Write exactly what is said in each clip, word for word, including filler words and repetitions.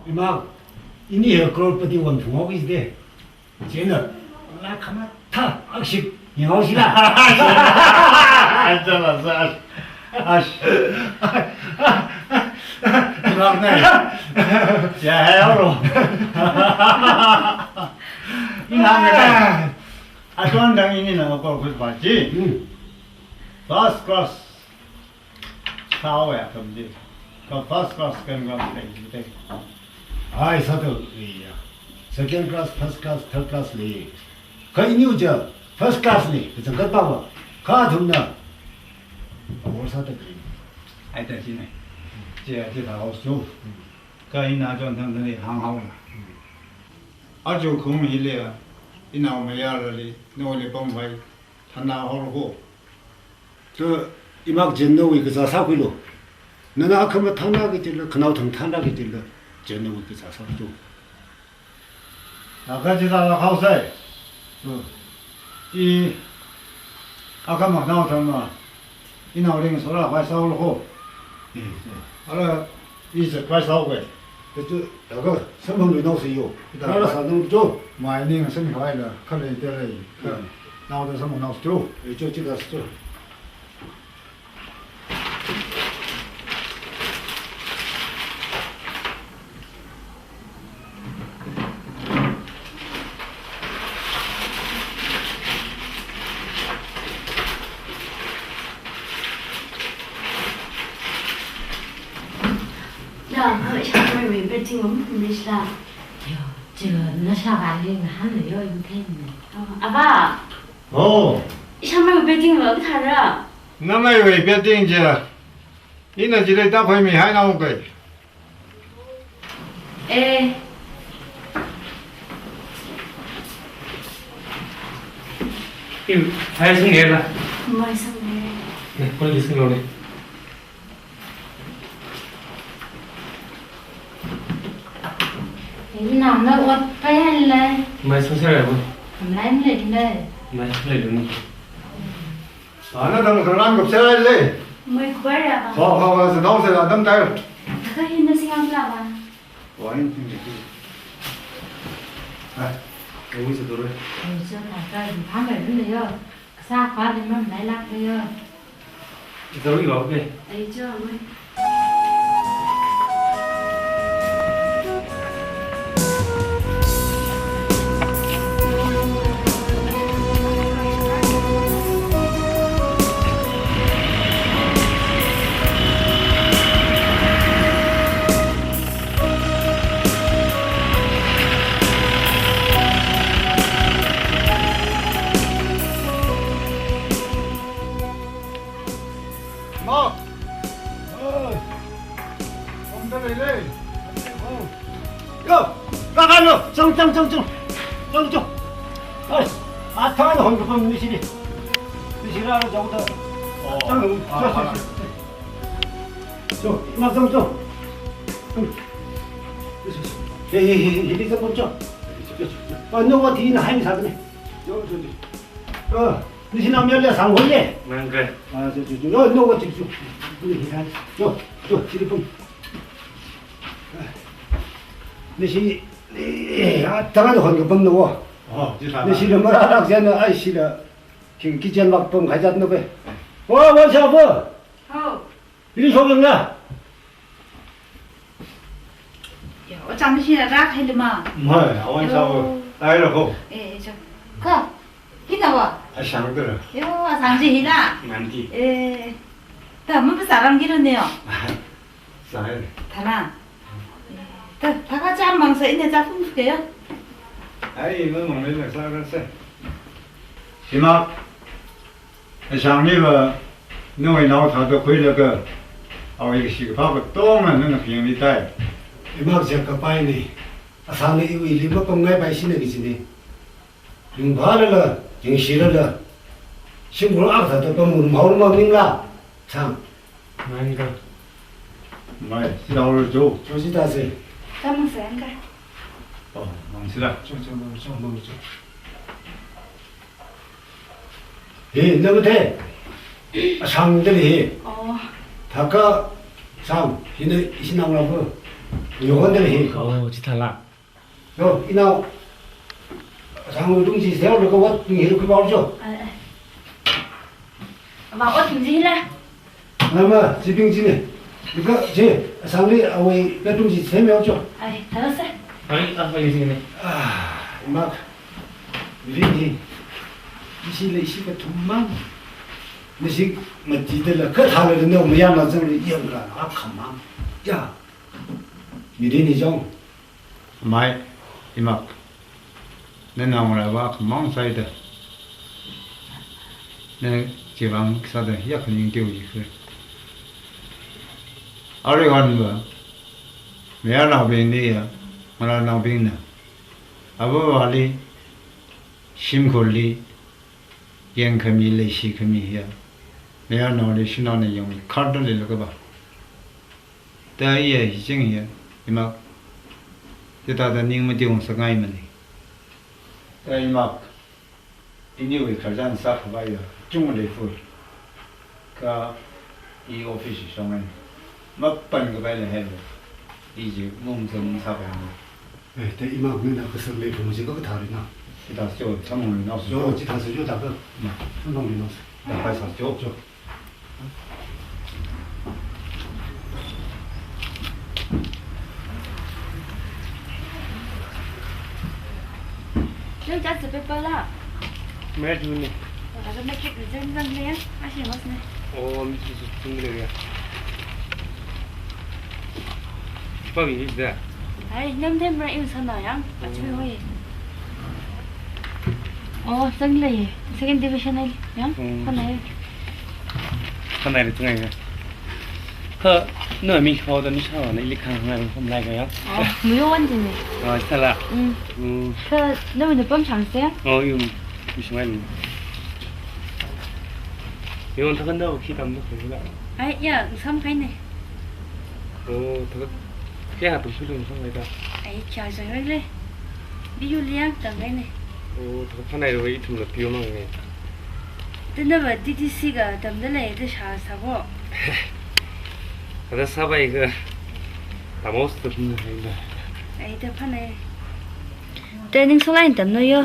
Ima, ini hi crorepati won thunghaoki jide. Chieina, la khamathā akshik yanghaosi la. Ai, chala, sa. Ash. Imak ne. Ya, hai, oro. Ina ne. Aton dang ini na ko khut ba ji. Hmm. First class. Sāhaowa atam chi. Kha first class kan kan kai chi tai. Ai, sāda, iya. Second class, first class, third class lei. Kha iniu chi first class ne, kachangkhat pāva. Kha athumna awor sāda lei. Ai ta chi ne. Chi, chi thāhaosa. Kha ina chon thang thang lei hānghaowa. Aja khong hili, inaomayarali, nawuili pamvai, thanna hor ho. Kha imak jen nawui kazā sākhuilu. Nana akhama thanna kajila, khanao thang thanna kajila, jen nawui kazā sākhuilu. Aka jila la khao sai. Kha i akhama khanao thangma, inaoling sola khavai sālu ho. Ala, i zat khavai sālu kei. Tachu, aka samphangluinaosa yo. Ita. Ala sānung cho. Mai ning samkhavai la, khalei te lei. Kha, hmm, naoda samphangnaosa cho. E cho chi da cho. Ya, ishāmeiwui building wui mashun la. Yo, chiga nashāvāli ngahānlu yo, imthei ne. Oh, ava. Oh. Ishāmeiwui building va kathāra? Nameiwui building chi. Ina chili tākhuimihainao kei. Eh. Iwui, hai sung ye la? Mai sung ye. Ne, koi li sunglo ne. Ina na ot payan lai. Mai sung sera bo. Mai le le. Mai le le ne. Ana dang kharan gap sera le. Mai khuira ba. Ho, ho, ho, sa dong sera dang tai. Kha hin na singang la ba. Wa hin tin de. Ai, oi sa dore. Oi sa na ka di phang le le yo. Sa kha di man lai lak le yo. Ito ri lo ke. Ai jo mai. Ma! Oi! Kom da lei lei! Yo! Ka ka lo! Chang chang chang chang! Chang chang! Ai! A thang hon ka pam ni si ni. Ni si ra ra chang da. Oh. Chang lo. Ah, chang, ah, chang. Chang, ma chang chang. Hey, hey, hey, hey, hey, chang chang. Ah, no, what he na hai ni sa ni. Yo, yo, yo. Ah. Nisi nam yale sang hoye. Mangke. Ah, chu, chu, chu. No, no, what chu, chu. Chu, chu, chu, chu, chu. Nisi, eh, ah, tangan hon ka pam no. Oh, ji sa. Nisi nam mara rak jan ai si la. King kitchen mak pam khai jat no be. Oh, wa sa bo. Ho. Ili shok yang la. Yo, o chang shi ra khai lima. Mai, awan sa o. Yo. Ai ra ko. Eh, eh, cho. Ka. Hina wa. A shang de ra. Yo, a shang ji hina. Ngan ti. Eh. Ta, mun pa sa rang ki ro ne yo. Sa ai. Thana. Ta, ta ka cham mang sa ine cha phung ke yo. Ai, mun mang le sa ra sa. Hima. Ashangli va, nawui nao thāda khuilaga, awui kashi kaphā katonga nana phingmi tai. Imak jak kapai ni, ashangli iwuili mapamngai pai sina kajina. Yungphālala, yungshilala, shimkhur akha thāda pamngarum haorama maningla, sang. Mai ka. Mai, sila ora jo. Jo si ta se. Ka mang se ka. Oh, mang sila. Jo, jo, mang, jo, mang, jo. Hi, na mate. Ashang tali hi. Oh. Thaka, sang, hina ishi nang la ko. Yo, hon dele hi. Oh, chithāla. Yo, inao. Sanglu tung chi seo lo ko wat ni hi lo ko ba jo. Ai, ai. Ba, ot tingji la. Mama, chibing chine. Ika, che, asangli awui bedroom chi semeo cho. Ai, tharase. Ai, ah, ai, chine. Ah, imak. Mirin hi. Ishi le ishi kathum mang. Nisi mati dala kathāla no mayana zangli yangla akhamang. Ya. Mirin hi jong. Mai, imak. Nana ngaraiva khamang saida. Na chivang sāda yak ning tiu yi khui. Ari hanva, mayarnaobingli ya, ngarānaobingna. Avāvali, shimkhurli, yangkhami, leishikhami ya. Mayarnaoli shanaona yangmi khardali lakaba. Ta iya hi ching ya, imak. Chithāda ning matiung sāngai mani. Ta imak. Iniwui kharjan sākhavai ya, chungli fur. Ka i office shong en. Mapan khavai le helo. I ji mung zang sāpai mo. Eh, ta imak nina kasang le phung ji ka kathari na. Chithā jo, chamung na. Jo, chithā jo ta ka. Na. Chamung na. Da pai sā jo. Jo. Nang chātsi paper la? Matric ne. Ada matric result nang le ya? Ashi mas ne. Oh, mi su su tung le ya. Pami ni da. Ai, nam them ra in sana yang. Achu hoi. Oh, zang le. Second division ai yang. Hmm. Khanai. Khanai le zang ai. Kha, no mi hao da ni sa na ili khang ngai khom lai ka yang. Oh, mi yo wan jin ni. Oh, sala. Mm. Mm. Kha, no mi pam chang se. Oh, yum. Mi sung ai. Mi wan thakan da khi tam da khu la. Ai, ya, sam khai ne. Oh, thakan. Kya tum sulu sam khai da. Ai, kya jang le. Bi yu liang tam khai ne. Oh, thakan phanai ro ithum la piu mang ne. Tena ba D T C ka tamda lei da sha sābo. Ada sāpai ka tamos tu pun hai da. Ai da phanai. Training solai tamno yo.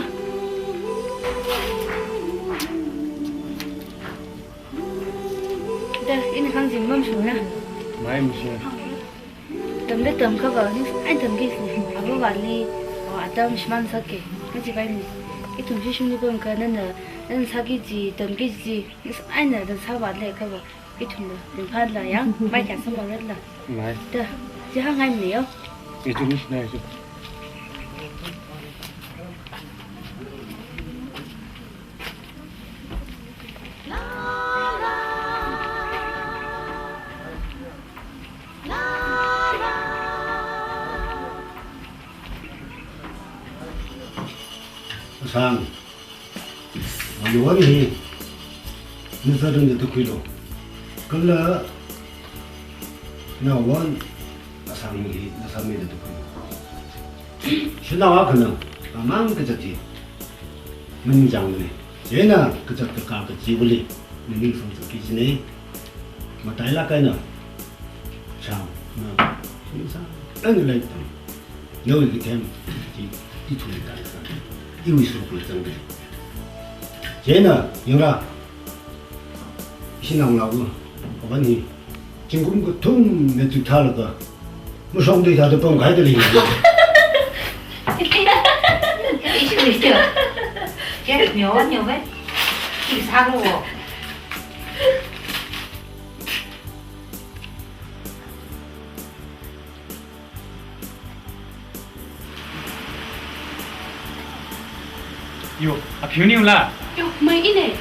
Da, ina khang jing mam shuna. Mai mshe. Tamda tamkha ba, ningsai tamki si. Avāvali, oh, atam shimān sāki. Kaji bai mi. Ithum shishimli pamkha nana, nana sāki ji, tamki ji. Ningsai na da sāvale kha ba. Ithumla, ringphāla yang, mai kya sāvale la. Mai. Da, ji hāngngai mi yo. Ithum ni na ithum. Asang, nawui hi, nizarun da tukhuilo. Kala, nawui asang hi, nasāmi da tukhuilo. Shanao akhana, amang kazat hi. Maningchāng ne. Chieina kazat kaka kachiva̱li, maningsang sāki jine. Matailāk eina, chāng, na, ningsang, eina lei tam. Nawui kathem, chi, ithumli tāsang. Iwui sokli zangde. Chieina, yangra, ishi naongarāva, avan hi, zingkum kathum matric thālaga, mashokdei thāda pamkahai da lei. Ishi lei. Kya nyo, nyo ve. Ki sālo. Yo, aphiu ni ula? Yo, mai ine.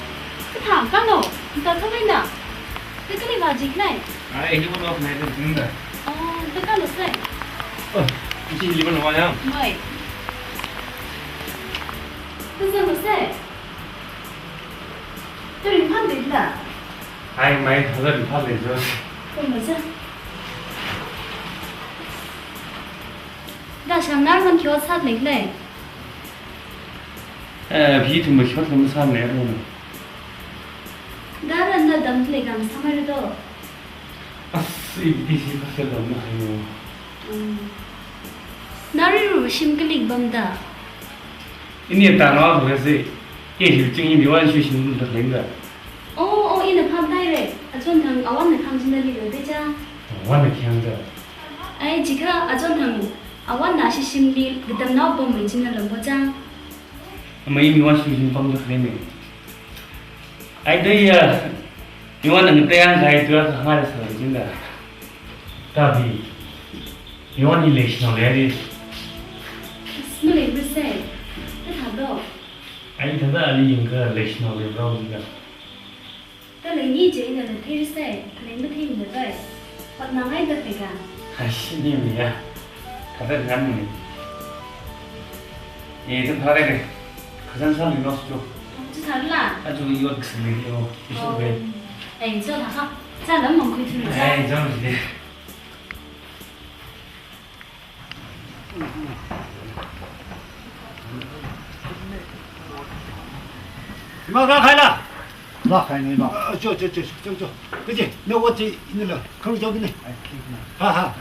Kathā kalo, nta kalo na. Kakali ba jik nai. Ai, ni mo nai da jing da. Oh, ta kalo sai. Oh, ishi ni mo nai yang. Mai. Ta zang lo sai. Ta ringphān de la. Ai, mai, ta ringphān de jo. Ko ma za. Da shang nar man kyo sat le le. Eh, phi ithum ba shot lo masāmane ro. Dara na dam tle kam samar do. As, i di si ka sel dam na hayo. Mm. Nariru shim kalik bamda? Ini tanawa bukasi. Ke hiu ching ini wan shu shim bamda lengda. Oh, oh, ina phap dai re. Achon thang awanna khang jina li lo de cha. Awanna khang da. Ai, jikha achon thang awanna shi shimli gadamnao bam mai jina lambo cha. Ama ini wan shu shim bamda lengda. Ai dai ya, iwan ang tayang kai tua ka hanga da sa jin da. Tapi, iwan ni leisno le di. Smule bese, ta thado. Ai thada ali yingka leisno le bro jin da. Ta le ni je ina le thei se, le ma thei na bai. Hotnangai da thei ga. Hai shi ni mi ya. Thada ngan ni. E, tu phare ke. Kazan sa mi nos jo. Chi sa la. A jo yo ksli yo. Isu be. Ai, jo la ha. Cha lam mang kui tu cha. Ai, jo mi de. Ima, rākhaila. Rākhaina, ima. Ah, cho, cho, cho, cho, cho. Kaji, na ot chi, ina la, khang cho kini. Ha, ha.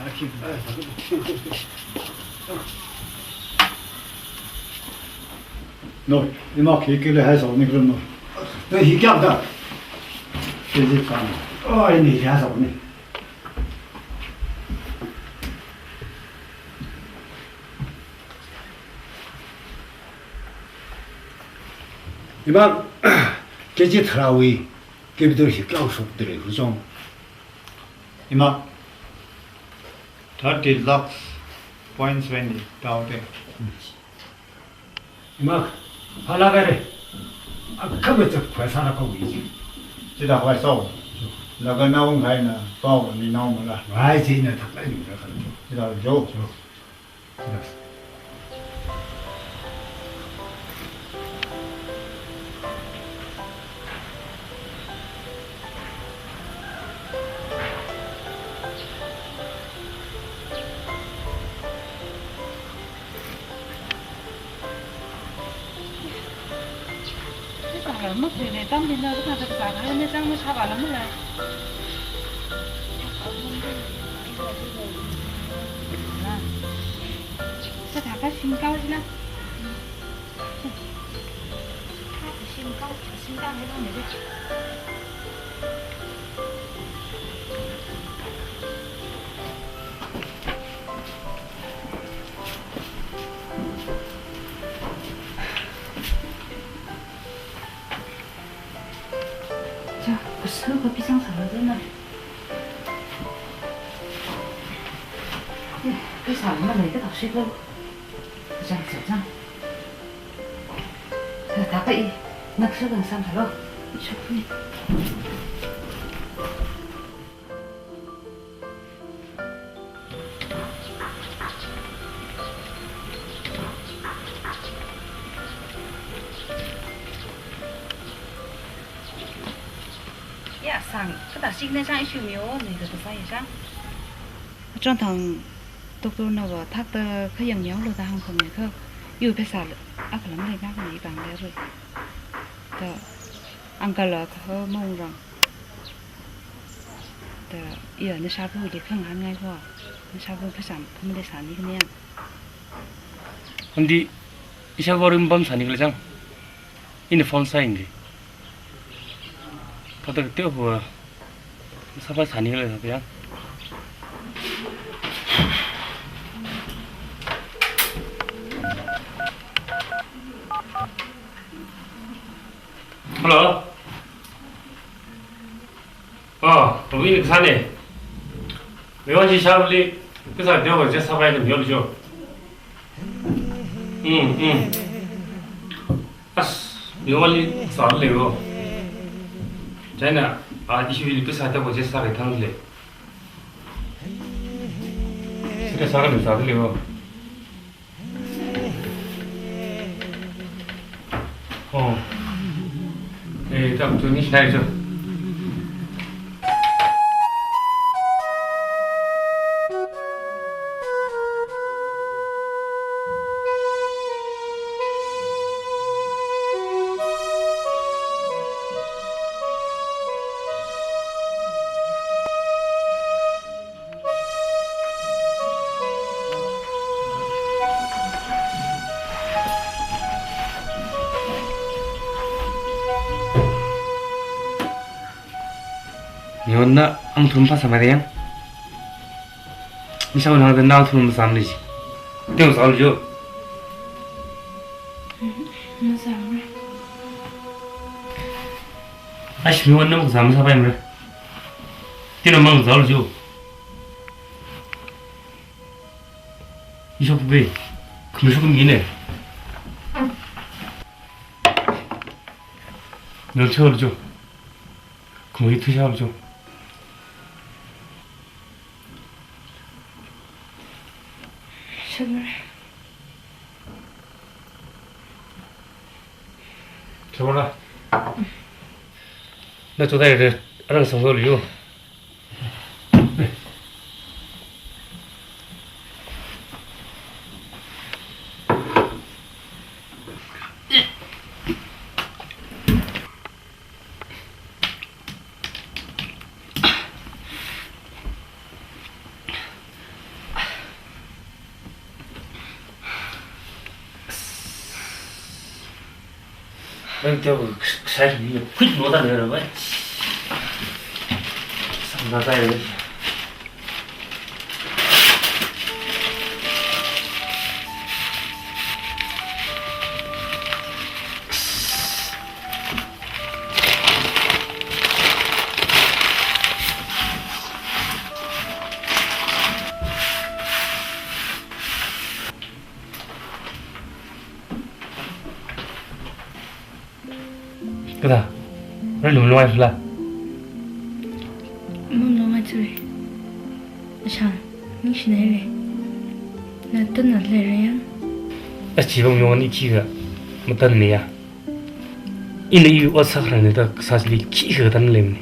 No, ima khi khi le hai so ni kru no. Te hi kya da? Te ji kan. Oh, ini kya so ni. Ima, K G tharāwui capital hi kayākha shokdalei hu chong. Ima, thirty lakhs point seventy tau te. Ima, phala kare. Akha me chak khwai sāra kawui chi. Chida khwai sāo. Laga naung khaina, pao ni naung mala. Rai chi na thak lai ni ra khan. Chida jo. Jo. Chida. Cha, kasā kapi sang sāra dana. Ya, kapi sāra malei ka tak shik lo. Chang, chang, chang. Thāda i, nak shuk ang sam halo. Shuk ni. Ya, sang, kada sing ne chang issue myo, ne kada sa ya chang. Chang thang doctor na wa thak ta kha yang yang lo ta hang khong ne kha. Yu phe sa, a kha lam le na kha ne bang le ru. Ta, ang ka la kha mong rang. Ta, iya, na shabu di khang han ngai ho. Na shabu phe sam, phe mele sa ni kha ne yang. Andi, isha warim bam sani kala chang. Ini phone sa indi. Thāda teo hua. Sāpai sani kala ya. Hello. Oh, Robin kasā ne. Mewa chi shabli, kasā deo wa je sāpai kam yol jo. Hmm, hmm. As, mewa li sā le wo. China, a, ishi li kasā deo wa je sāpai thang le. Sika sāka ni sā le wo. Oh. Eh, tam tu ni shai jo. Na ang thum pa samai yang. Ni sao nang da na thum sam ni. Teo sao jo. Masam re. Ash, Miwon na masam sa pai mre. Tino mang sao jo. Ishok be. Kumi shok mi ne. Nol chol jo. Kumi thu chol jo. Shok re. Chawala. Na chodai re, arang sanglo liu. Nang teo ksai ni quick no da le ra bai. Sang da dai le. Kada, rai lum lungai sula. Lum lungai sula. Asha, ningshi nai re. Na tan na le re yang. Achi bang yong ni khi ga, matan ne ya. Ina yu ot sakra ne da kasā chili khi katan lem ne.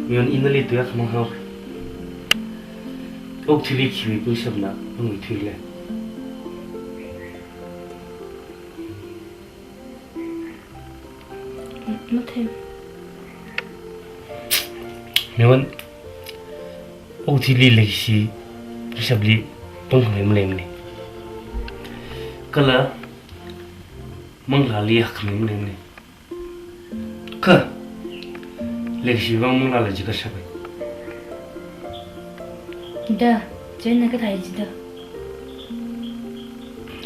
Miwon ina li tuya khamang hao. Ok chili khi wi pung shap na, pung wi thui le. Mathei. Miwon, ok chili leikashi, shapli, pung khamang lem ne. Kala, manglāli hakmim lem ne. Kha, leikashi vang manglāla jikha shapai. Da, China kathai jida.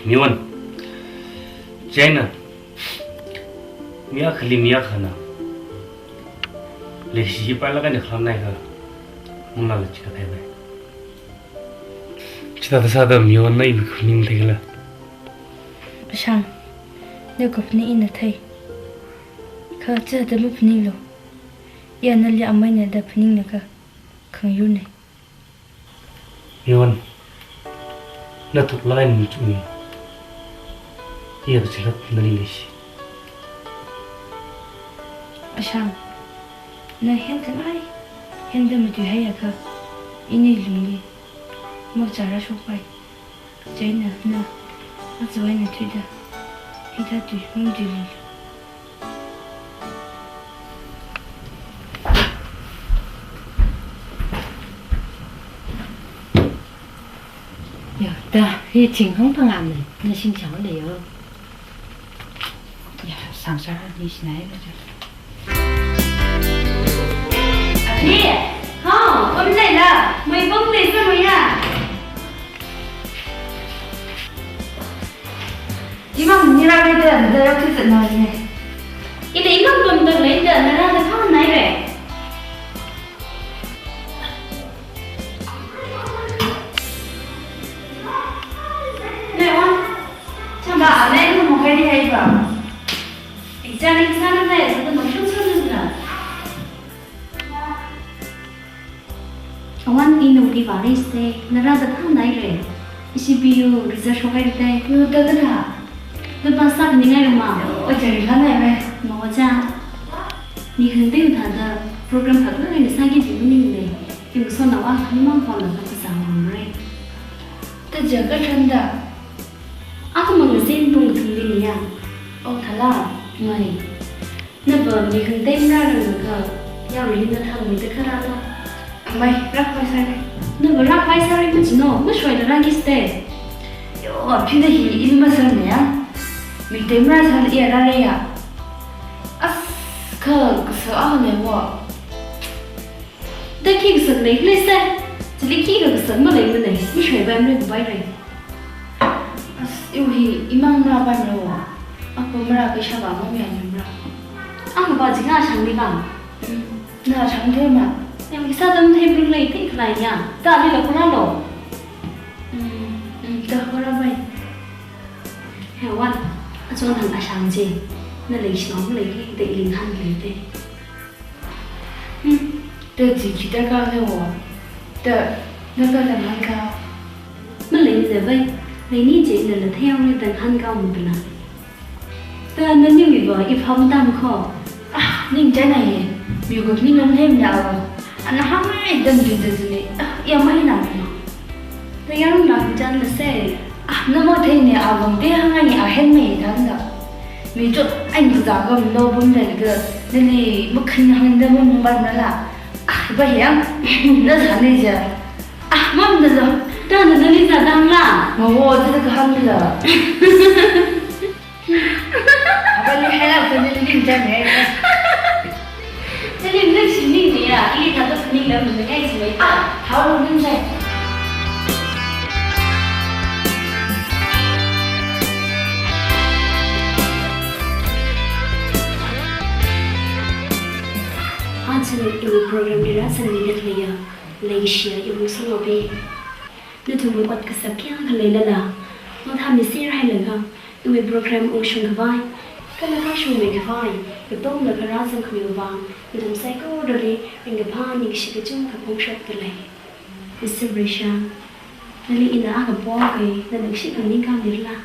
Miwon, China, mi akhali mi akhana. Leikashi pailakha ni khalam nai kha, manglāla jikha thai pai. Chithāda sāda Miwon na iwui kaphaning theikhala. Ashang, na kaphaning ina thei. Kha chithāda maphaninglu. Iya nali amei na da phaning na kha khangyur ne. Miwon, na thuklāk eina machukmi. Iya kachilak nali leishi. Ashang, na hen khangai, hen da matuihai akha, ini lungli, makcha rāshokpai. China, na, aja eina thuida, hithā tui, matuili. Ya, da, hi ching hang phangam ne, na shing chao le yo. Ya, sang sa ni sinai le ja. Abi, hao, om le la, mai bong le sa mai ya. Imang nira le de, de rak tu zet na le. Ile imang bong de le de, nara de phang nai le. Naiwan, chamba ane nu mo kari hai ba. Exam exam na ya sa mo shun shun na. Awan ina uli vare ste, nara da phang nai re. Ishi biu result shokai re tai. Yo da da da. Da pass sak ningai re ma. O jari khanai re. Ma o ja. Ni hende thāda program phak ngai ni sagi di ning le. Imasotnaowui khani mang phone la kazang ngamre. Taja kathāda. Akhamang zin pung thumli niya. O thala. Ngai. Nava mi hangtei mara rangakha, yaruili na thangmida kharāna. Amei, rākhavai sāre. Nava rākhavai sāre machino, mashoila rākiste. Yo, aphina hi ili masāne ya. Mi tei mara sāla iya rāre ya. As, kha, kasa a ne wa. Te khi kasang leikhala se? Chili khikha kasang maleimana, mashaipaimara, khuipaira. As, iwui hi imang marāpaimara. Apa marā kaisha vāmang mi anumra. Ang ba jing ashang ni ba. Hmm, na shang thei ma? Yang kisa tam thei brung lei thei khalai ya. Ta ni la kula lo. Hmm, hmm, ta kula bai. He wan, achon hang ashang je. Na leishinao maleili, da ili ngahānlei te. Hmm, ta chi chi ta ka le wo. Ta, na ka da ngahānkā. Maleimana bai, leini je ina la theihaora da ngahānkā mapala. Ta naniwui va i pham tam kho. Ah, ning chānai ye. Miwui khani nganamda o. Ana hāngmei dam dun dun dun e. Ah, ya mai na. Nayarumla kachān lase. Ah, na mathei ne, awang te hāngngai ni ahen mei tangda. Mi cho, ai ni kazā khamalo bum da ka, nali makhan hāngda mum mum ban mala. Ah, ba yang, na sa ne ja. Ah, mam da lo. Ta na nali za dang la. Mawo, ta ka hāng la. Apa ni hai la, ta ni ling jang hai. Chili nung shini ni ya, ili thāda phaning lam ni ngai chi mai. Ah, thao nung sai. Aja iwui program li rāzangmi khaleiya, leishiya iwui ungshungnaobing. Nathumwui ot kasak kayākha leilala, ngathāmi sir hailaga, iwui program ungshung khavai, kala kashungmei khavai, katonglaga rāzangkhamiwui vang, nathum saikorali ringkaphā ningshi kachungkha phongshokda lei. Mister Brisha, nali ina akha pokai, na ningshi khaningkha mirla.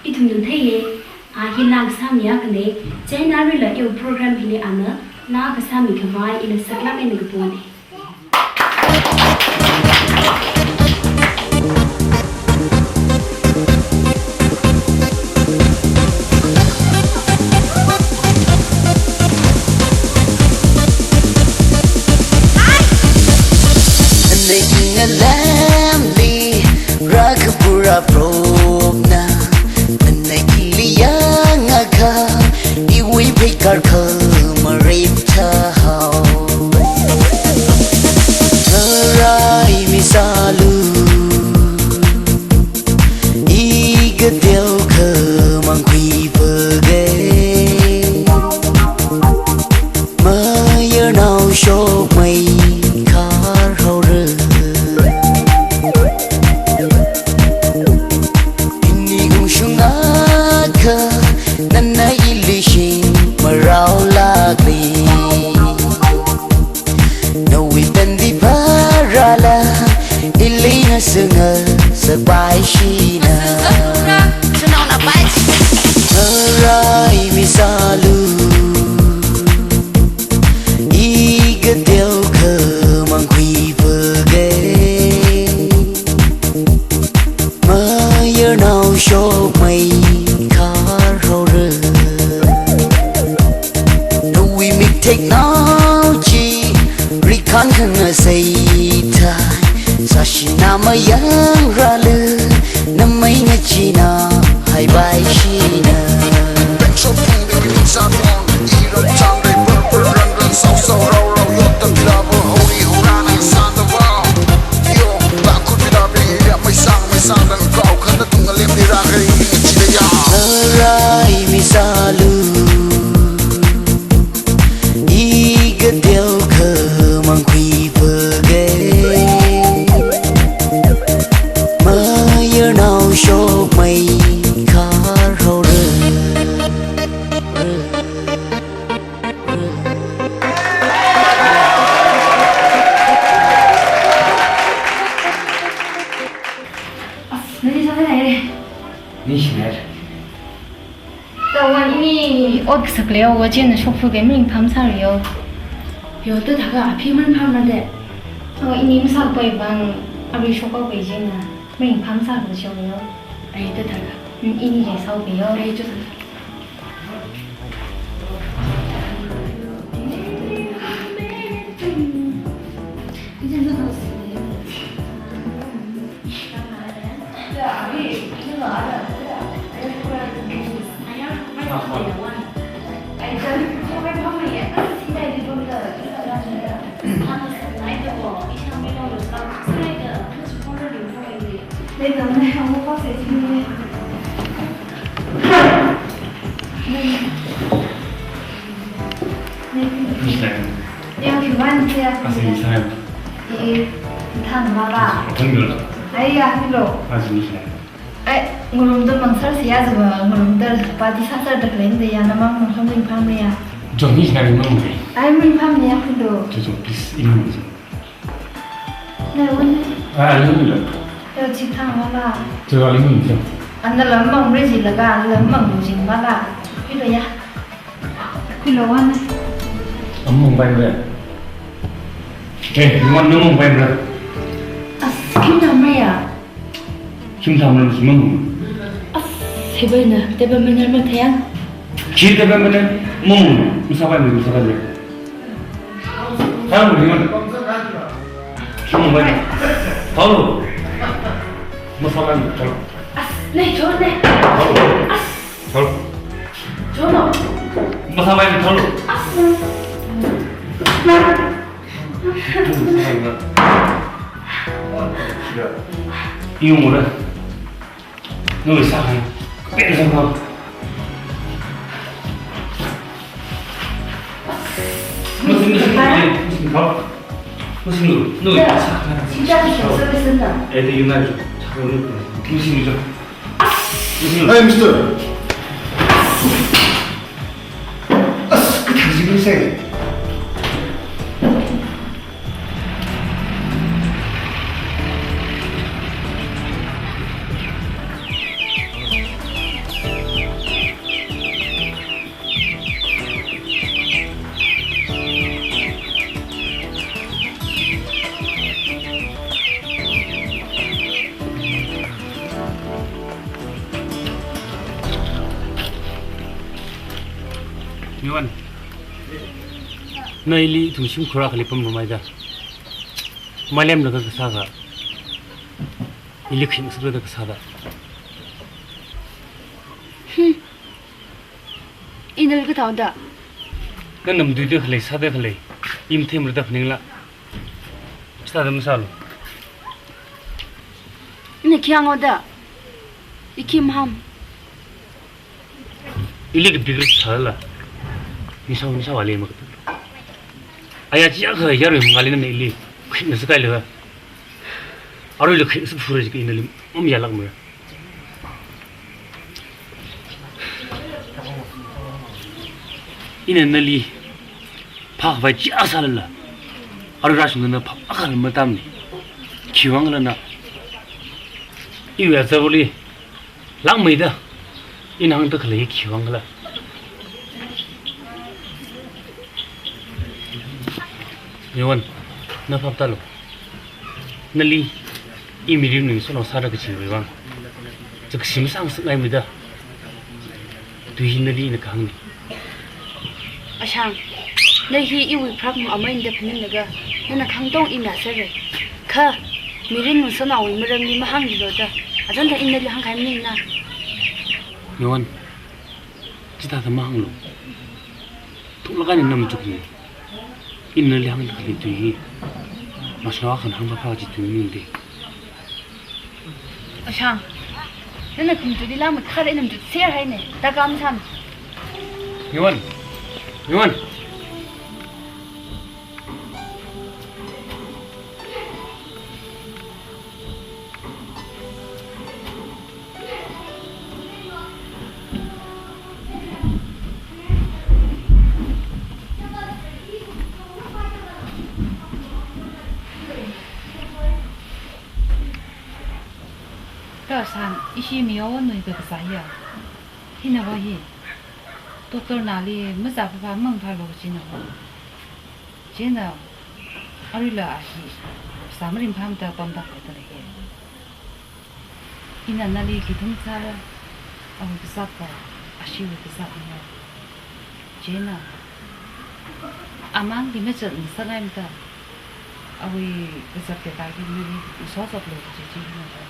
Ithumna theiya, a hi na kasāmi akhana, chieina arui la iwui program hili ana, na kasāmi khavai ina saklāk eina kapona. Nana inga lamli, rakapura promna. Nana ili yangakha, iwui pheikār khamarip thāhao. Tharai mi sālu, i kateo khamang khuiphāga. Mayarnao shokmei khar haora. Ini ungshung akha, nana ili shim marao lākli. Nawui tandi pharāla, ili ngasanga sakpai shina. Tharai mi sālu, i kateo khamang khuiphāga. Mayarnao shokmei khar haora. Nawui mik theknao chi, rikhān khangasei thai. Sāshina mayangrālu, namei ngachina haipai shina. Tharai mi sālu, i kateo khamang khuiphāga. Mayarnao shokmei khar haora. As, nali sāda hai. Ni shiner. Tawa ini ot kasak leiya, chieina shokphuga maringphā masāra yo. Yo, ta thākha, aphi maringphā made. Tawa ini masāpai vang, arui shokpai chieina maringphā masāra yo. Ai, ta thākha. Hmm, ini je sao pai yo. Ai, jo. Nishinai. Yang khiwuivang tia. Asin nishinai. I, thang mala. Thang mala. Ai, ya, hello. Asin nishinai. Ai, ngarumda mangsār siya zaba, ngarumda party sāsāda khalei da ya, namang mangsār ringphāmeiya. Jo, nishinai ringphāmei. Ai, ringphāmeiya, hello. Jo, jo, please, imang jo. Nai wun. Ah, ali wun la. Yo, chithang wala. Chithang ali wun jo. Ana lam mang reji laga, lam mang jing wala. Khuilo ya. Khuilo wan. Am mang bai mre. Eh, numan nung mang bai mre. As, khim tham mre ya. Khim tham mre, khim mang. As, hibai na, teba mre mang thayang. Khi teba mre, mang. Masāpai mre, masāpai mre. Thang mung ni man. Thang mung bai. Thang lu. Masāpai mung thang lu. As, ne, chon ne. Thang lu. As. Thang lu. Chon no. Masāpai mung thang lu. As. Masāpai mung. Yung mo na. Nawui sākahai, kapeng sākahai. Masing, masing, masing, masing, masing, masing, nawui sākahai. Singja kasha service na. Eh, the United. Masing, masing. Hey, mister. As, kathang sing, sing. Miwan. Na ili ithum shimkhur akhali pamlumaida. Malemlaga kasā ka. Ili khuingasakda kasā da. Hmm. Ina ili kathāda. Na namduida khalei, sāda khalei. I mathemrada phaningla. Sāda masālu. Ina khi hānga da. I khi maham. Ili kapigra sāla. Nisao, nisao ali makata. Aya chiakha yarui mangali nana ili khuingasak kahai laga. Aruila khuingasak phura jika ina ili mamayālākmara. Ina nali phākhavai chiakha sālala. Arui rāshungda na phap akhala matamni. Khiwuivang khala na. Iwui azarli. Langmeida, ina hāngda khalei khiwuivang khala. Miwan, na phap tālu. Nali, i mirin nungsānao sāra kachiwui vang. Chak shim sāngasakngaimida. Tui hi nali ina kahāngni. Ashang, na hi iwui pharākmung amei da phaninlaga, nana kahāng tong i mayāsera. Kha, mirin nungsānaowui maramli mahānglu da. Achonthang ina nali hāngkahai maningna. Miwan, chithāda mahānglu. Thukla kaina na machukni. Ina nali hāngda khalei tui hi. Mashanao akhana hāngphāphā kaji tui maningde. Ashang, nana khumtuli lamkhar ina machukser haine, da kam cham. Miwan, Miwan. Kha san, ishi Miyawan nawui kakazā ya. Hina va hi. Doctor nali mazā phāphā mangphālu china va. China, aruila a hi. Sā maringphāmada pamda khalei da lei hi. Ina nali kithum sāra, awui kazāt va, ashiwui kazāt na. China, amang di machuk ngasakngaimada, awui kazāt kekā hi nali ngasosoklu kaji chi hina va.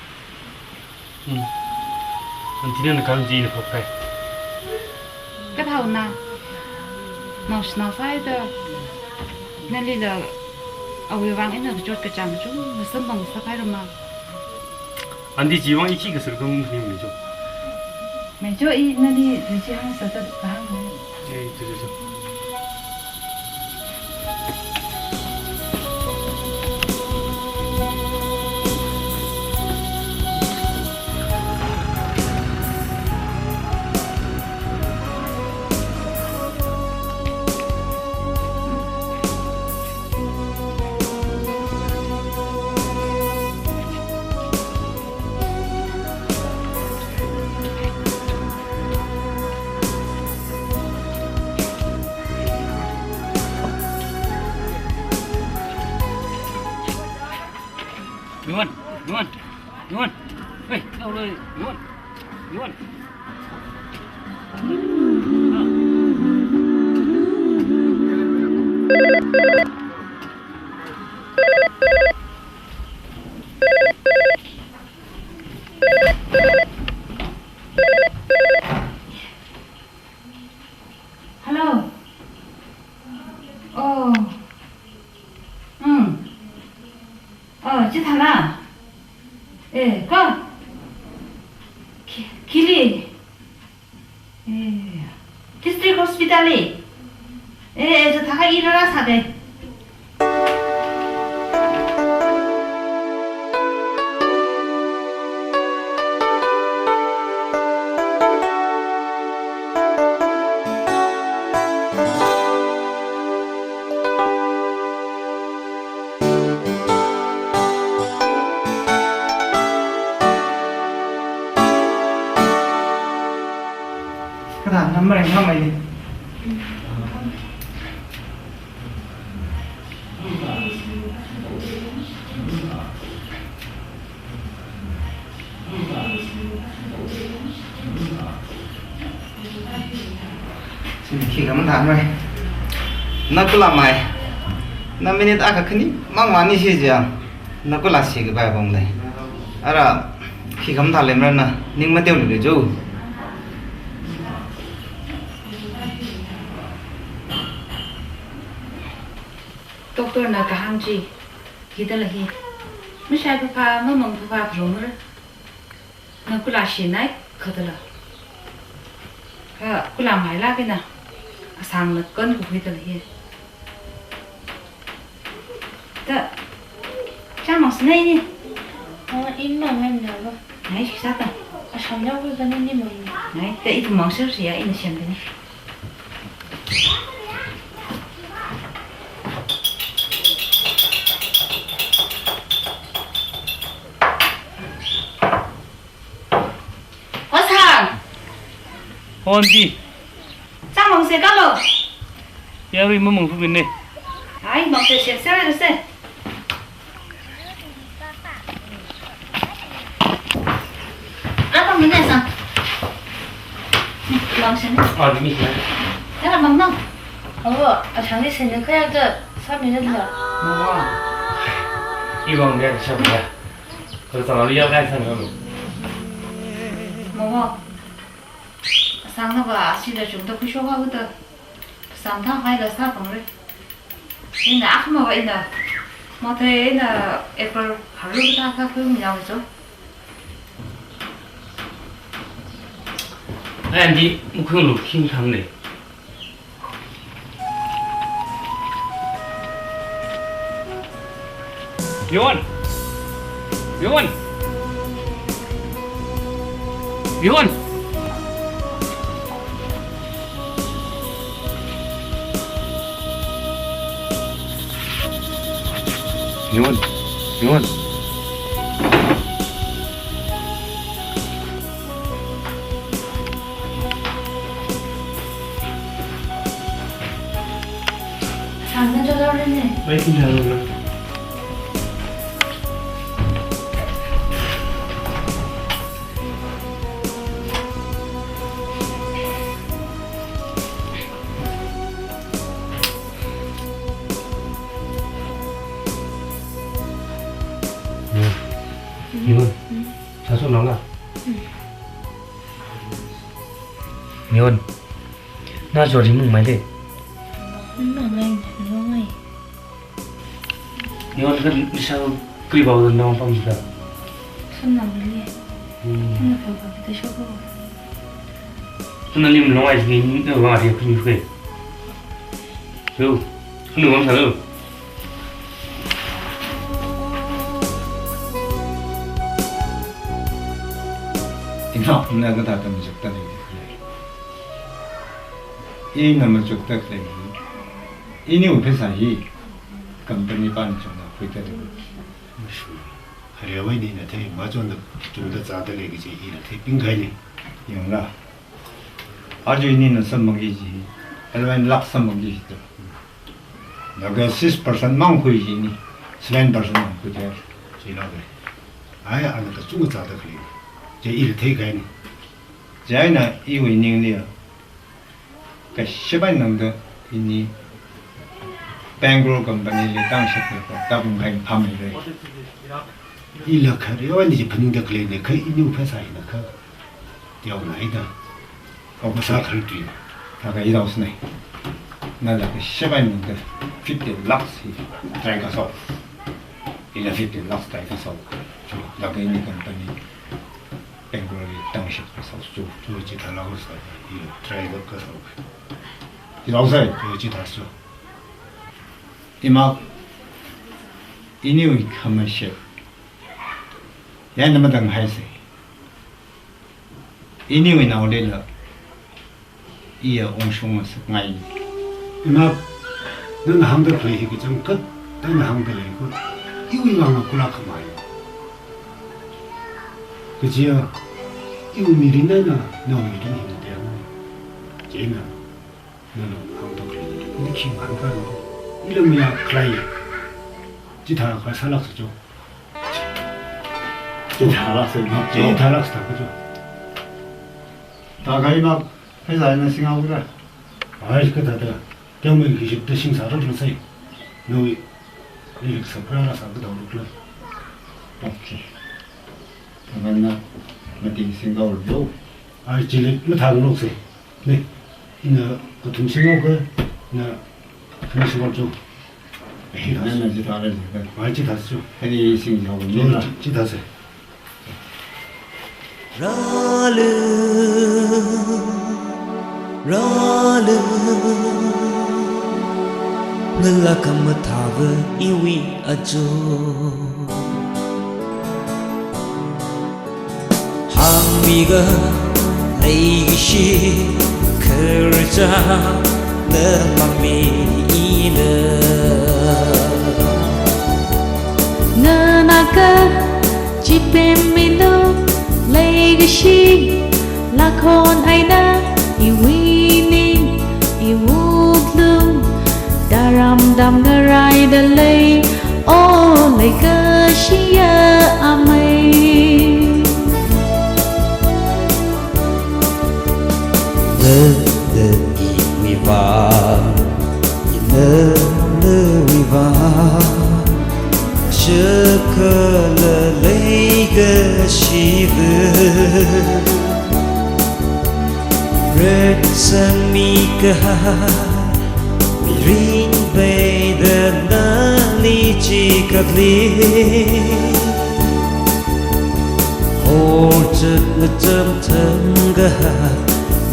Hmm. Aunty nana kahāng chi ina phapkahai. Kathāna, naoshinao sāhaida, nalila awui vang ina kachot kachāng kachungkha samphang sākahai rama. Aunty chiwui vang i khi kasā khangarum hi meicho. Meicho, i nali tui chi hāngsāda kahāng hai. Eh, cho, cho, cho. Yuan, Yuan, Yuan. Hey, kau lei, Yuan, Yuan. Hello. Oh. Hmm. Oh, chithāla. Eh, ko. Khi-, khili. Eh, District Hospital li. Eh, eh, chithākha i rāra sāde. Kathā number hāngmei. Khi khamathānmei. Na kula mai. Na minute akha khani mang mani si jiya. Na kula si kabai bong lei. Ara khi khamathā lemra na ning mateolui jo. Doctor na kahāng chi, hithāla hi. Mashai phapha, mamang phapha phalungra. Na kula shinai, khatala. Kha kula maila kina. Asang na kan kukhui tala hi. Ta, chāmang sinai ni. Ah, in mang ngai na ba. Ngai, shisāta. Asham yao khui kani ni mang. Ngai, ta ithum mang sir siya, ina shem kani. Kosang. Aunty. Chāmang se kalo. Yarui mamang phu bine. Ai, mang se se se se. Apa mana sang? Mang sini. Ah, ini sini. Mana mang nang? Oh, asang ni sini kaya ke sami ni lah. Mama. Iwang dia siapa? Kalau tak lalu ya kan sana. Mama. Sang na ba, sida chungda khuishoka huda. Sang thāhaila sāpangre. Ina akhama ba ina. Mate ina April haru ta ka khui mi yao jo. Ai, andi, mukhung lu khing thang le. Yon! Yon! Yon! Yon! Yon! Thangna jodor ne. Wai, thangna jodor. Niwan. Niwan. Saso nala. Niwan. Na jori mung mai le. Mung mai, mung mai. Niwan kan bisa kri bawa dan nama pam kita. Sun nama le. Hmm. Sun nama pam kita siapa? Sun nama ni melong ai sini ni tu orang ada yang punya ke. Yo, sun nama salu. Ina, ina kathāda machukta lei. Ina machukta lei. Ini office hi company pan chungda khuita lei. Hariawai ni na thei, machon da chungda zāda lei kaji ina theiping kahai ni. Yangla. Aja ini na samphangki ji. Eleven lakh samphangki ji to. Laga six percent mang khui ji ni. Seven percent mang khui ji. Ji laga. Ai, ana kachungkha zāda khalei. Chi ila theikahaina. Chieina iwui ningli ya, kashap eina tangda ini Bangalore company li tangshap leiakha, tāpam kahai phāmeira. Ila khareo eina chi phaningda khaleina, kha iniwui phasā eina kha teonaida, kha phasā kharartui. Thākha i rao sāna. Nala kashap eina tangda fifteen lakhs hi try kasā. Ila fifteen lakhs try kasā. Laga ini company Bangalore li tangshap kasā chu. Chu chithālāk sā, i try kasā. I rao sā. Chu chithā sā. Ima, iniwui khamashit. Yana matang haisa. Iniwui naolila iya ungshung ngasakngai. Ima, nana hāngda khalei hi kachangkhat, nana hāngda lei kha, iwui vang kula khamai. Kajiya, iwui mirin eina, nawui mirin hi na teng. Chieina, nana hāngda khalei, ni khi hāngkha, ila maya khalei. Chithā kha sālāk sā chu. Chithā lāk sā, chithā lāk sā kha chu. Thākha ima, phasā eina singhaora. Ai, kathāda, teomei kashapda singsa rāra sai. Nawui, ni lik sāpra rāsā kathā rukla. Okay. Thākha na, mati singhaora. Ai, chili, mathāngarok sai. Ni, ina kathum singhaoka, na, khani singhaocho. Nana chithāra jikha. Ai, chithā sā chu. Khani singhaora. Chi, chithā sā. Rālu, rālu, ngalā khamathāva iwui aja. Hāngmiga leikashi khararchān na mangmi ina. Nganāka chipemmilo leikashi, lākhon eina iwui ning, iwui wuklung, tharam tamngarai dalei, o leikashiya amei. Nana iwui vang, ina nawui vang, shakhala leikashiva. Retsangmi kahai, mirin peida nali chikatli. Horchuk ngacham thang kahai,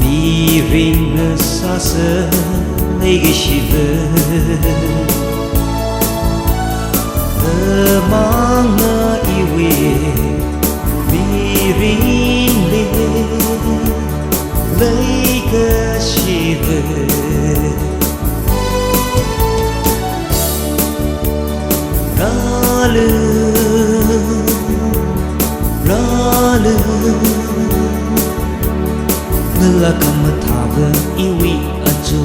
mirin ngasāsa leikashiva. Amangna iwui mirinli leikashiva. Rālu, rālu, ngalā khamathāva iwui aja.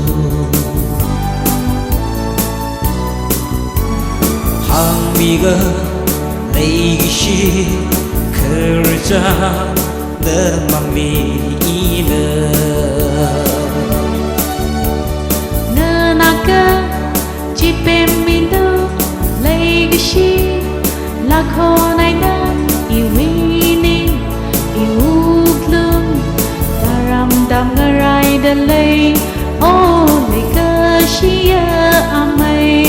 Hāngmiga leikashi khararchān na mangmi ina. Nganāka chipemmilo leikashi, lākhon eina iwui ning, iwui wuklung, tharam tamngarai dalei, o leikashiya amei.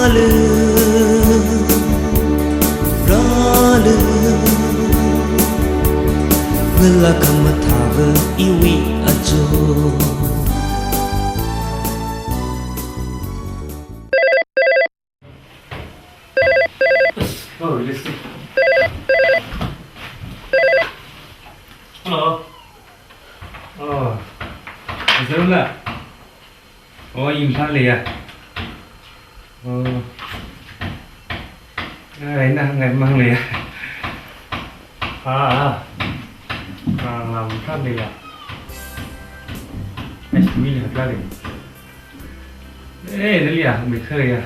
Rālu, rālu, ngalā khamathāva iwui aja. Oh, listen. Hello. Oh, is there a Oh, Imphal leiya. Oh. Ai, na ngai mang leiya. Ah, ah. Ah, Imphal leiya. Ai, mi le kha lei. Eh, leiya, mi kha leiya.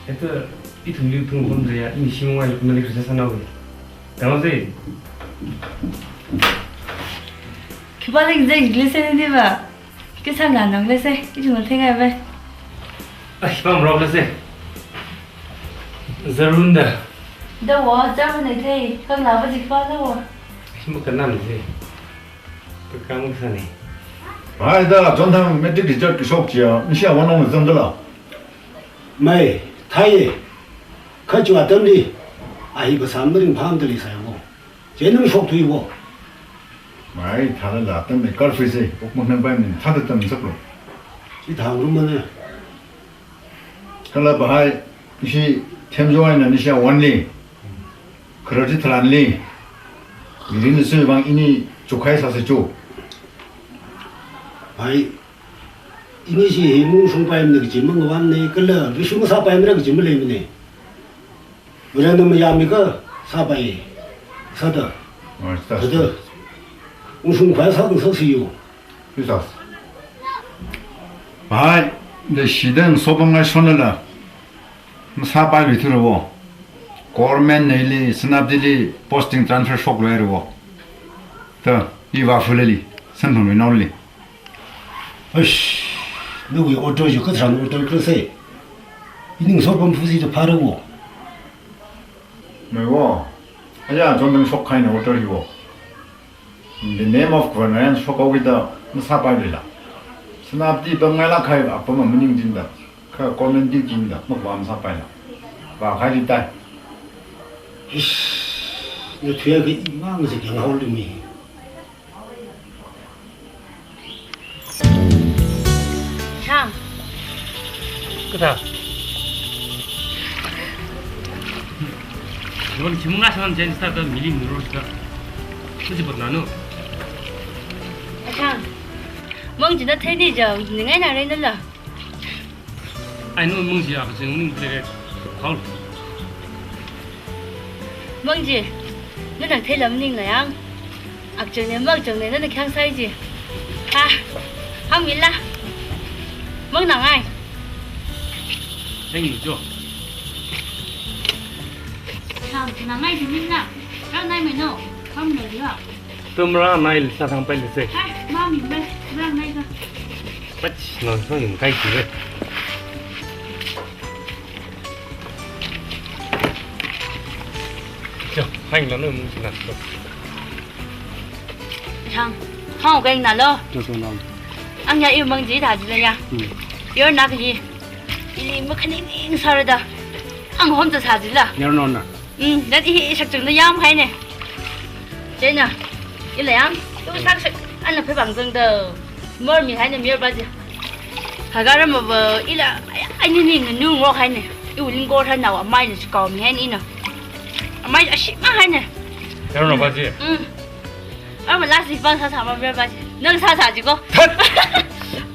Eto, ithumli ithum khon leiya, ini shimwai malik sa sana wi. Tama se. Khipā lei je, lei se ni ba. Kisa nganong lei se, ithum theingai ba. Ai, pam rok lei se. Zarunda. Da wa, zarunda thei, kang la ba jik pa da wa. Ai, ma kanam se. Ka kang sa ni. Ai da, Chonthang matric result kashok chiya, nisha wanong zang da la. Mai, thai. Kha chu atamli, a hi ba sam ring pham da lei sai wo. Che nung shok thui wo. Mai, thāda la tam me kar fui se, ok mang nam bai min thāda tam sak lo. Chi thang rum ma ne. Kala bahai, ishi them jo ai na nisha wan li. Kharati tharan li. Mirin su bang ini chukai sa se chu. Mai, ini si hi mung sung pai mne kichi mang wan ne, kala, bi sung sa pai mne kichi ma lei mne. Ura na mayami ka sāpai. Sāda. Oh, sāda. Sāda. Ushung khwai sāda sāsiyo. Yes, sir. Bhai, the shidang sopam ngai shonala. Masāpai lui thura wo. Government neili, Senapati li, posting transfer shok lui ra wo. Ta, iva fulali, santhong lui noli. Eish, nawui order yu katharan order kala se. Ining sopam fusi da phara wo. Mai wo, aya Chonthang shok khai na order hi wo. In the name of Governor shok kawida masāpai lila. Senapati pam ngai la khai apam maning jin da. Kha comment di jin da, makwa masāpai la. Ba khai di tai. Eish, na thuya ka imang se kyang hao lumi. Chang. Kathā. Non chimnga sanan jen sta ka mili muro sta. Kuchi bot nanu. Chang. Mang jina theni jao, ningai na rei nala. Ai no mungji akchang ning le khawl. Mungji, nana theilam ning la yang. Akchang ne, makchang ne, nana khyang sai ji. Ha, hang mila. Mang na ngai. Hang mi jo. Nang, na ngai ji min na. Rang nai mai no. Kam no ji ha. Tum rang nai lisa thang pai lise. Hai, mami mai, rang nai ka. Pach, no, no, yung kai si le. Cho, hai na no mung na. Chang, hao kai na lo. Cho, cho, no. Ang ya yu mang ji da ji la ya. Hmm. Yor na ka ji. Ili ma khaning ning sara da. Ang hom ta sa ji la. Yor no na. Mm, dan i shakchungda yam haine. China, ila yam, tu sak sak, ana phe bang zang da. Mor mi haine, mir ba ji. Hagara ma ba, ila, ai, ai, ni, ni, ni, nu, ngok haine. I uling gor haine, wa, mai ni, chikau mi haine, ina. Mai, ashi, ma haine. Yaro na ba ji. Mm. Ama last week bang sāsā ma mir ba ji. Nang sāsā ji ko.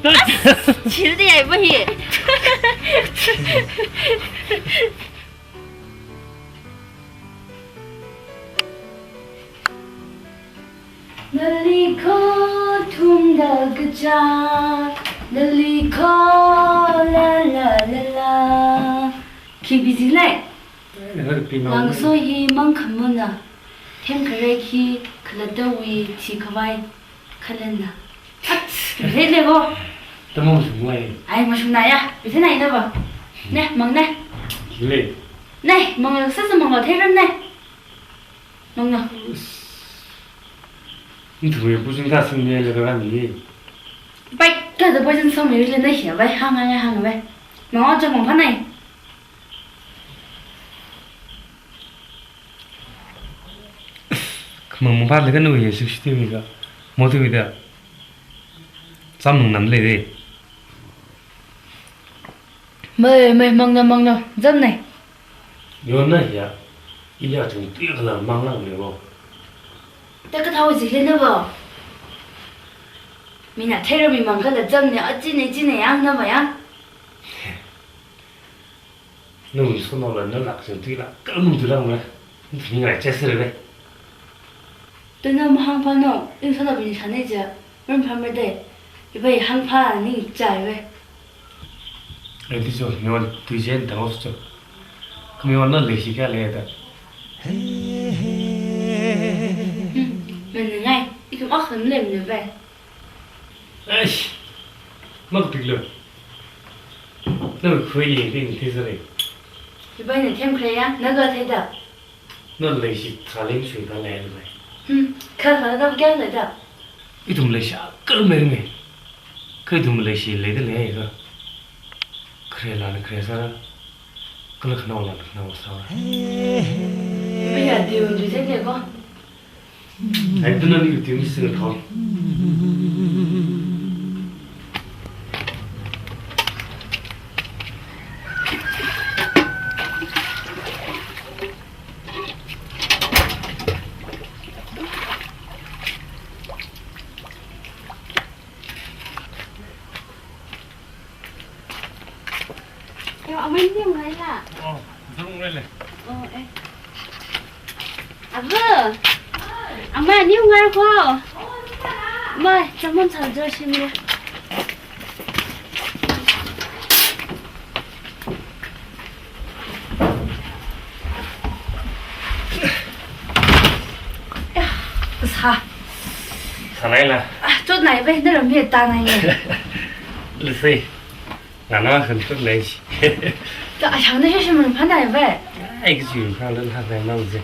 That. As, chil di ai ba hi. Nali ko thumda kaja, nali ko la la la la. Khi busy lai? Nang so hi mang khamuna. Them kharei khi khalattawui thi khavai khalena. At, lele ko. Tamang sung lai. Ai, mashung na ya. Bisi na ina ba. Ne, mang ne. Le. Ne, mang sasa mang lo theiran ne. Mang na. Ntu ye pusing ta sing ne le ka mi. Bai, ka da poison so mi le na hia bai, hang ngai hang bai. Mangā cha mangphānai. Khamang mangphālaga nawui hi sixty wui ka, motui wui da. Cham nungnam lei de. Mai, mai, mangna, mangna, zamnai. Yonna ya, iya chung tuya kala manglang lei bo. Taka thao zi lei na bo. Mina theira mi mang kala zamnai, a chine, chine yang na ma yang. Nung sono la na lak sing tui la, kal mung tui la mung la. Ngai che sir ve. Tuna mahang pa no, ing sono bin sane ja, rum pa me de. Ibai hang pa ning chai ve. Ai, tui jo, mi wan tui jen tang off jo. Kami wan na leishi kya le da. Hmm, men ngai, ikum ak lam lem le ve. Eish, makapiklo. Nawui khuili ring thizare. Ibai na them khre ya, na ga thei da. Na leishi thaling sui ka lei le bai. Hmm, kha kha na kya le da. Ithum leishi akal mai mai. Kha ithum leishi lei da lei ka. Khre la na khre sa. Kala khanao la khanao sa. Ibai ya diu di se le ko. Ai, tuna ni tim sing thong. Yo, amai ni ngai la. Oh, zung ngai le. Oh, eh. Abu. Amai ni ngai ko. Mai, chamon chal jo shim le. Sa. Sa nai la. Ah, chot nai ve, na ram ye ta nai ye. Lei se. Ngana khan chot nai shi. Ta ashang na shi shi mun pha nai ve. Ai, ki shi mun pha la ha nai nang je.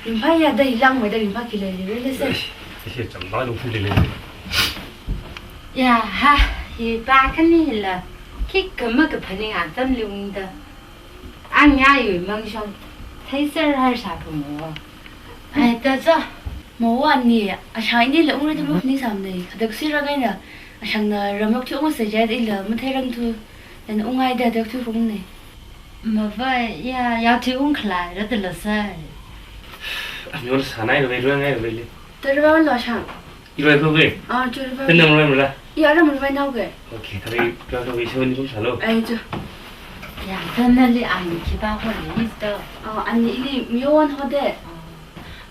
Ringphā ya da hi langmei da ringphā khi lei lei lei se. Shi cham ba lung phu lei lei. Ya ha, hi pa khani la. Khi kama kaphaning atam lung da. Ang ya yu mang shong. Thai sar har sa phu mo. Ai ta cho. Mo wan ni, ashang ni le ung re tu ni sam nei. Khadak si ra ngai na. Ashang na ramlok thi ung se jai da ila, mathei rang thu. Ina ung ai da dak thu phung nei. Mavai, ya, ya thu ung khalai ra da la sai. Ani ol sanai lo, lo ngai lo le. Tara lo shang. Ilo ko ke? Ah, tara. Tenam lo mula. Ya, ram lo nau ke. Okay, tara lo ko iso ni kum salo. Ai cho. Ya, tana li ani khi ba ho ni to. Ah, ani ili mion ho de.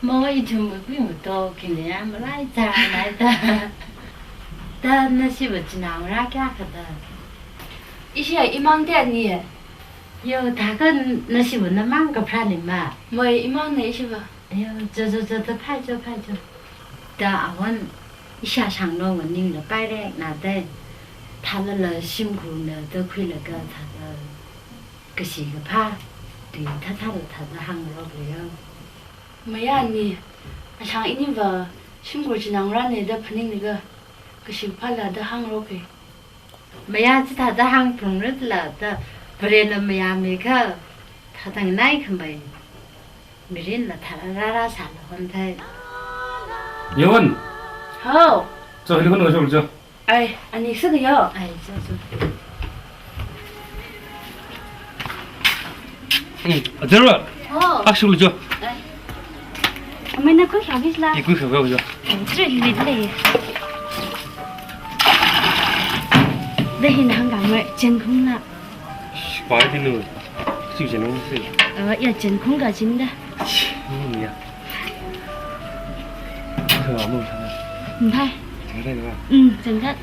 Mo ithum mui kui mu to kine ya, malai cha nai ta. Ta na shi ba chinang ra kya ka ta. Ishi ai imang te ani e. Yo, ta ka na shi ba na mang ka phra ni ma. Mo imang ne ishi ba. Yo, jo, jo, jo, ta phai jo, phai jo. Ta awan isha shang no wa ning la pai re na te. Ta la la shim khu na ta khui la ka ta ta. Kashi ka pha. Ti ta ta la ta ta hang ro le yo. Maya ni, ashang ini va, shimkhur chinang ra ne da phaning ni ga, kashi pha la da hang ro ke. Maya chithāda hāngphungrala da, Varena mayāmi kha, thāda nganai khamei. Mirinla thāda rāra sāla honthei. Yawon. Hao. Cho, hili khon cho, cho. Ai, ani sāda yo. Ai, cho, cho. Hmm, ajarwa. Oh. Akshulu cho. Ai. Amei na kui service la. I kui service cho. Three minute le. Da hin hāngkhamei, Chinkhong na. Shi, pai di nu. Shi Chinkhong shi. Uh, ya Chinkhong ka Chin da. Shi, ya. Kha mu sa. Nthai. Nthai ba. Mm, Chin ka.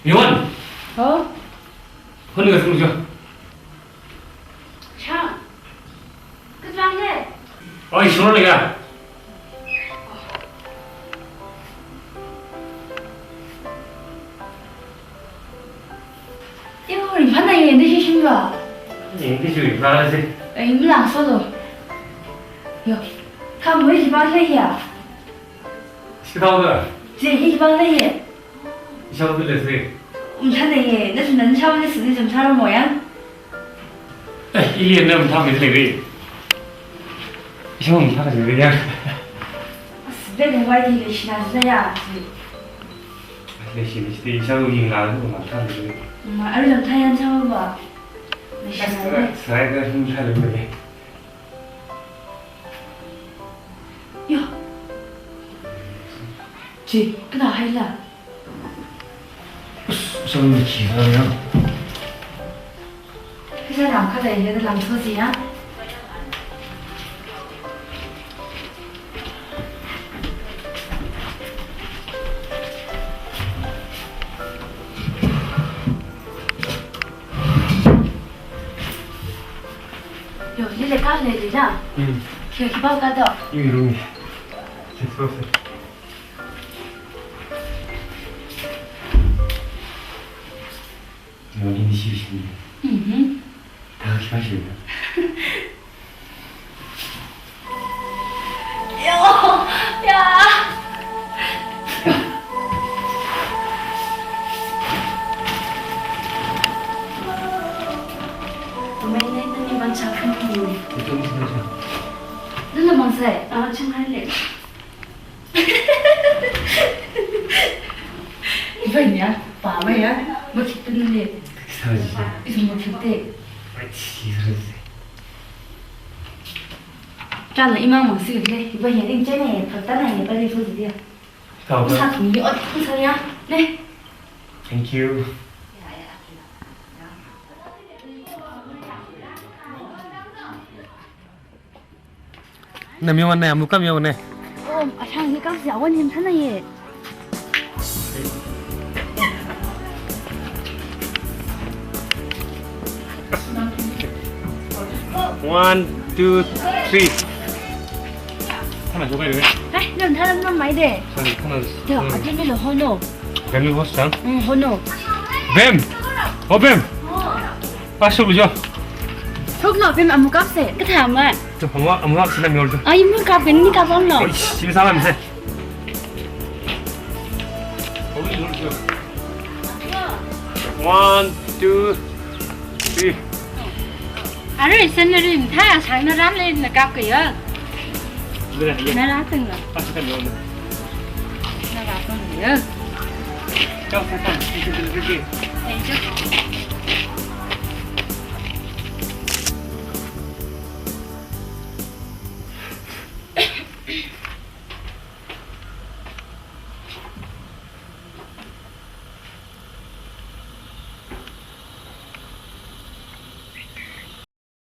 Yawon. Ho? Hon ga sung jo. Cha. Ka tang le. Oi, sung le ga. Yo, ringphāna yende shi shim ba. Yende shi ringphāla si. Ai, mila solo. Yo, khamui hiba leiya. Sikathāda? Chi hi hiba leiya. Ishāvā leisai. Mathāneiya, nathum nashāvā leisai, chumsāra moya. Eh, ili na mathāmei leire. Ishāvā mathāmei leire ya. As, bed and white hi leishina leiya. Leishi, leishi, ishāvā yingla mathāmei leire. Ma, arui lam thāyan chāvā. Leishina lei. Sarai da hum thālei. Yo. Chi, kathāhaila? Us, sorry, chi, sorry, ya. Kaja lam khalei, ya, lam so chi, ya. Yo, yile ka leila. Hmm. Yo, hiba ka do. Yo, room. Six four six. Yo, ini sih sini. Mhm. Dah kita sih. Yo, ya. Tumai nai nani bang chakhan ni. Itu ni sebenarnya. Nana bang sai. Ah, cuma le. Ivan ya, papa ya, makhipta nale. Saji. Itu makhipta. Ai, chi, saji. Chāla imang mangsi le, iba ya ring chene, phakta na ya pali fu dia. Kau. Sa ni ot sa ya, ne. Thank you. Na mi wan ne, amu kam mi wan ne. Oh, ashang ni kam si awan nim thana ye. One, two, three. Thana jokai de. Hai, nam thana nam mai de. Thana, thana. Yo, hmm. Ati mi lo hono. Bem ni host sang. Hmm, hono. Bem. Oh, Bem. Pasok lo jo. Sok lo, Bem amu kap se. Kathā ma. To, amu, amu kap se na mi ol jo. Ai, amu kap ni kap lo. Oi, sim salam se. One, two, three. Arui scenery mathā sāng na ram le na kap ka ya. Nara teng la. Nara teng ya. Thank you.